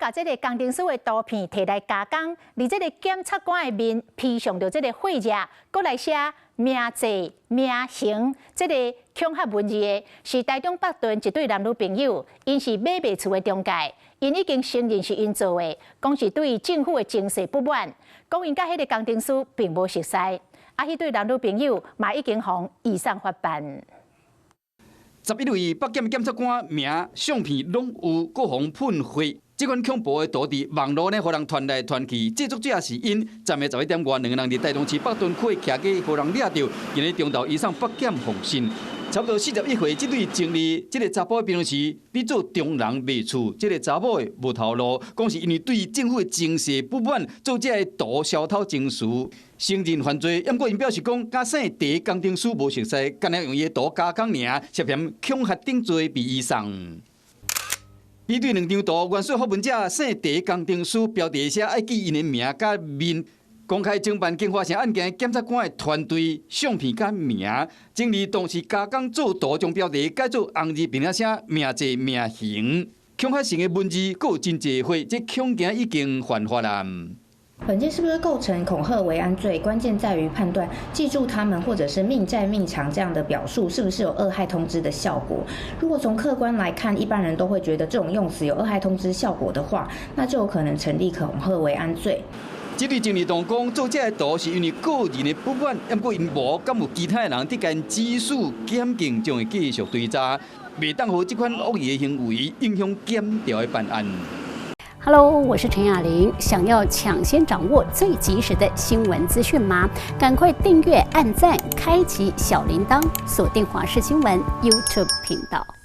共這个工程師的圖片提來加工，佇這个檢察官的面披上著這个血跡，閣來寫名字名行，這个恐嚇文字的是台中北屯一對男女朋友，𪜶是買賣厝的中介，𪜶已經承認是𪜶做的，講是對政府的情勢不滿，講𪜶佮彼个工程師並無熟似，啊，彼對男女朋友嘛已經予移送法辦。11位北檢檢察官名相片攏有，閣予噴血。這款恐怖的圖佇網路呢，予人傳來傳去。製作者是𪜶，昨暝11點外，兩个人佇台中市北屯區騎機，予人掠著，今日中晝移送北檢訪訊。差不多41歲，這對情侶，這个查埔平常時佇做中人賣厝，這个查某的無頭路，講是因為對政府的情勢不滿，做這个圖消偷情緒，承認犯罪。毋過𪜶表示講，佮姓鄭工程師無熟似，干焦用伊的圖加工爾，涉嫌恐嚇等罪被移送。比對兩張圖，原始發文者姓鄭工程師，標題寫愛記𪜶的名佮面。公開偵辦京華城案件檢察官的團隊相片佮名，整理當時加工做圖，將標題改做紅字，並且寫名字名行，恐嚇性的文字，閣有真濟血，這恐驚已經犯法啦。本件是不是構成恐嚇危安罪？關鍵在於判斷，記住他們或者是命債命償這樣的表述，是不是有惡害通知的效果？如果從客觀來看，一般人都會覺得這種用詞有惡害通知效果的話，那就有可能成立恐嚇危安罪。這對情侶當講做這个圖是因為個人的不滿，毋過𪜶無敢有其他的人佇共指使檢警，將會繼續追查，袂當予這款惡意的行為影響檢調的辦案。 Hello，我是陳雅玲。想要搶先掌握最及時的新聞資訊嗎？趕快訂閱、按讚、開啟小鈴鐺，鎖定華視新聞 YouTube 頻道。